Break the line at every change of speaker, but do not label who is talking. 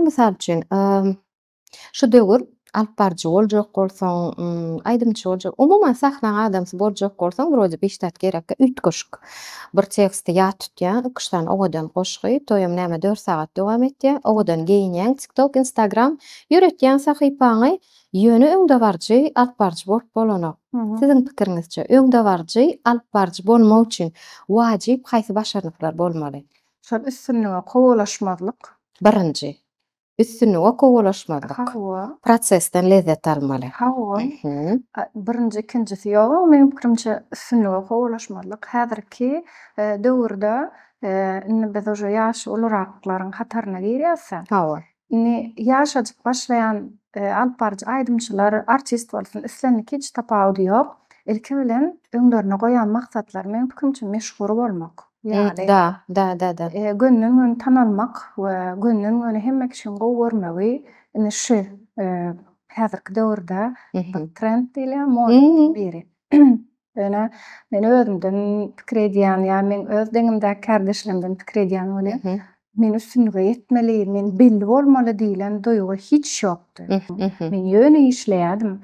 Mysal üçin, şu döwür alyp baryjy boljak bolsaň, aýdymçy boljak, umuman sahnaň adamsy boljak bolsaň, wrode bir zat gerekkä üýtgeşik. Bir teksti ýat tutýaň, iki-üç sany owadan goşgy, toýam näme dört sagat dowam etýär, owadan geýinýäň, TikTok, Instagram ýöretýäň sahypaňy, ýöne öňdebaryjy alyp baryjy bolup bolanok. Siziň pikiriňizçe, öňdebaryjy alyp baryjy bolmak üçin wajyp haýsy başarnyklar bolmaly?
Şol üstünlige kowalaşmazlyk.
Birinji. Üstünlige kowalaşmazlyk.
Hawa.
Prosesden lezzet almaly.
Hawa. Birinji, ikinjisi ýok, meň pikirimçe üstünlige kowalaşmazlyk. Häzirki döwürde indi biz uje ýaşy uluraklaryň hataryna girýäs-dä.
Hawa.
Indi ýaşajyk başlaýan alyp baryjy aýdymçylar, artist bolsun, islendik hiç tapawudy ýok. Ilki bilen öňlerine goýan maksatlary meň pikirimçe meşhur bolmak ýaly.
Da, da, da, da.
Gönden-göni tanalmak we gönden-göni hemme kişiň gowy görmegi indi şu häzirki döwürde bir trend diýilýär, modanyň biri. Ýöne men özümden pikir edýän ýa meň öz deňimdäki kärdeşlerimden pikir edýän welin, men üstünlige ýetmeli, men belli bolmaly diýlen duýgy hiç ýokdy. Men ýöne işleýärdim.